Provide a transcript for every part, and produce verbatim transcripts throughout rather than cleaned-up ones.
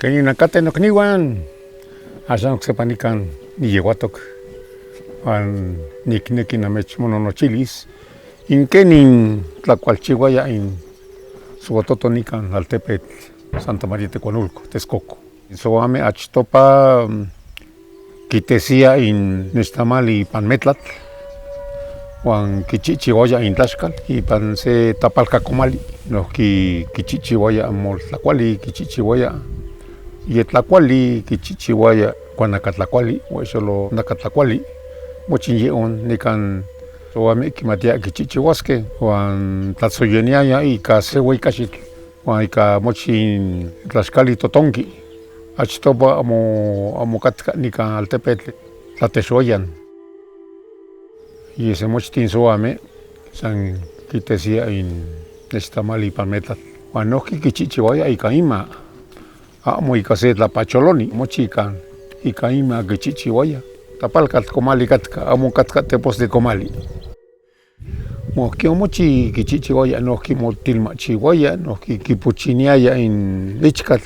Keni nan kate nokniwan, ashan oksepa nikan niyehuatok huan nikneki namechmononotchilis in ken tlakualchihuaya in sohuatoto nikan altepetl Santa María Tecuanulco, Texcoco. In sohuame achtopa kitesiya in nextamal ipan metlatl huan kichichihuaya in tlaxkal ipan se tapalka komali. Nohki kichichihuaya moltlakuali, kichichihuaya yetlakuali, kichichihuaya kuanakatlakuali, huan solo nakatlakuali. Mochi yehon nikan sohuame kimatiya kichichihuaske huan tlatsoyoniaya ika se huei kashitl huan ika mochi in tlaxkali totonki. Achtopa amo, amo katka nikan altepetl Tlatexoayan. Yesen mochtin sohuame san kitesiya in nextamal ipan metlatl huan nohki kichichihuaya ika ima. Amo ika se tlapacholoni, mochi ika, ika ima kichichihuaya. Tapalkatl komali katka, amo katka tepostli komali. Huan ijkon mochi kichichihuaya, nohki motilmachihuaya, nohki kipochiniaya in ichkatl.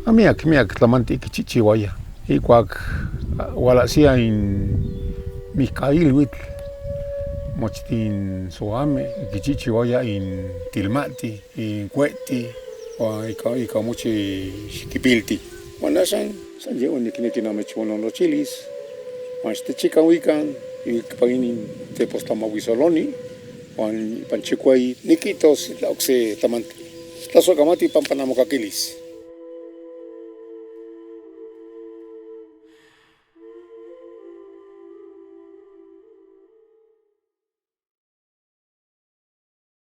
Miak, miak tlamanti kichichihuaya. Ikuak hualahsiya in mihkailhuitl, mochtin sohuame kichichihuaya in tilmati, in kuehti, huan ika, ika mochi xikipilti. Huan ashan san yehua nikneki namechmononotchilis. Huan xtechikahuikan ipan inin tepostli mahuisoloni huan ipan chikuei nikitos itla okse tlamantli. Tlasokamati pampa namokakilis.